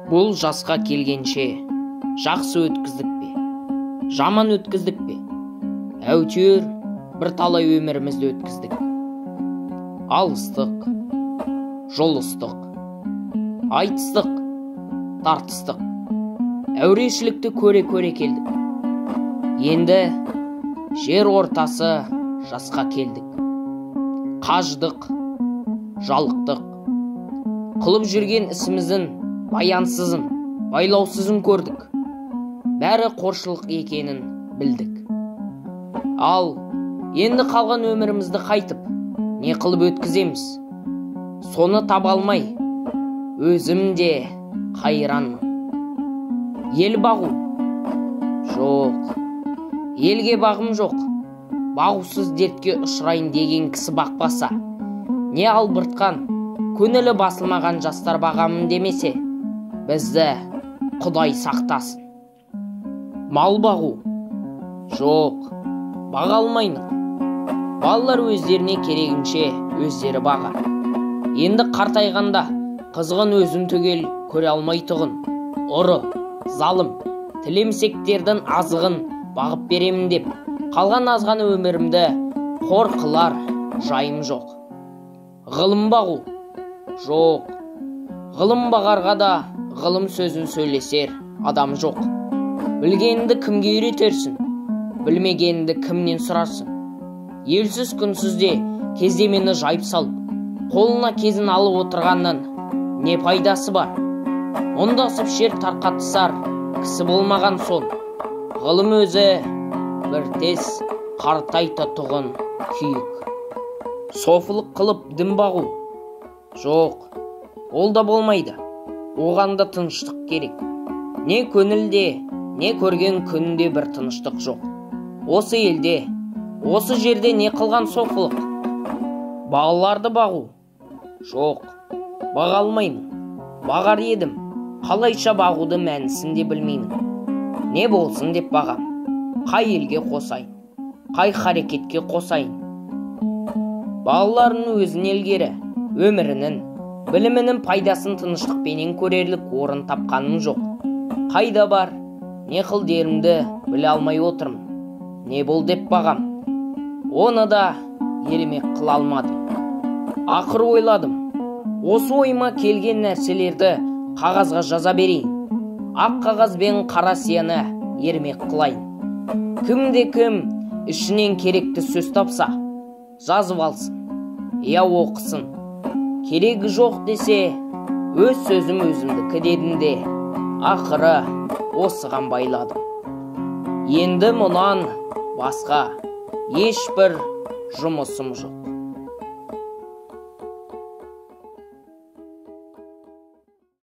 Бұл жасқа келгенше жақсы өткіздік пе, жаман өткіздік пе, әйтеуір бір талай өмірімізді өткіздік. Алыстық, жолыстық, айтыстық, тартыстық, әурешілікті көре-көре келдік. Енді жер ортасы жасқа келдік. Қажыдық, жалықтық. Қылып жүрген ісіміздің баянсызын, байлаусызын көрдік. Бәрі қоршылық екенін білдік. Ал енді қалған өмірімізді қайтып, не қылып өткіземіз? Соны таба алмай, өзім де қайранмын. Ел бағу? Жоқ. Елге бағым жоқ. Бағусыз дертке ұшырайын деген кісі бақпаса, не албыртқан, көңілі басылмаған жастар бағамын демесе, бізді Құдай сақтасын. Мал бағу? Жоқ, баға алмаймын. Балалар өздеріне керегінше өздері бағар. Енді қартайғанда қызығын өзім түгел көре алмайтұғын, ұры, залым, тілемсектердің азығын бағып беремін деп, қалған азғаны өмірімді қор қылар жайым жоқ. Ғылым бағу? Жоқ. Ғылым бағарға да ғылым сөзін сөйлесер адам жоқ. Білгеніңді кімге үйретерсің, білмегеніңді кімнен сұрарсың? Елсіз күнсіз де кездемені жайып салып, қолына кезін алып отырғаннан не пайдасы бар? Мұндасып шер тарқатысар кісі болмаған соң, ғылым өзі бір тез қартайтатұғын күйік. Софылық қылып дін бағу? Жоқ, ол да болмайды. Оған да тыныштық керек. Не көңілде, не көрген күнде бір тыныштық жоқ. Осы елде, осы жерде не қылған софылық? Балаларды бағу? Жоқ, баға алмаймын. Бағар едім, қалайша бағуды мәнісін де білмеймін. Не болсын деп бағам? Қай елге қосайын? Қай харекетке қосайын? Балаларының өзін елгері, өмірінің, білімінің пайдасын тыныштықпенен көрерлік орын тапқаным жоқ. Қайда бар, не қыл дерімді біле алмай отырмын. Не бол деп бағам? Оны да еліме қыла алмадым. Ақыр ойладым. Осы ойыма келген нәрселерді қағазға жаза берейін. Ақ қағаз бен қара сияны ермек қылайын. Кімде кім ішінен керекті сөз тапса, жазып алсын, я оқысын. Керегі жоқ десе, өз сөзім өзімдікі дедім де, ақыры осыған байладым. Енді мұнан басқа ешбір жұмысым жоқ.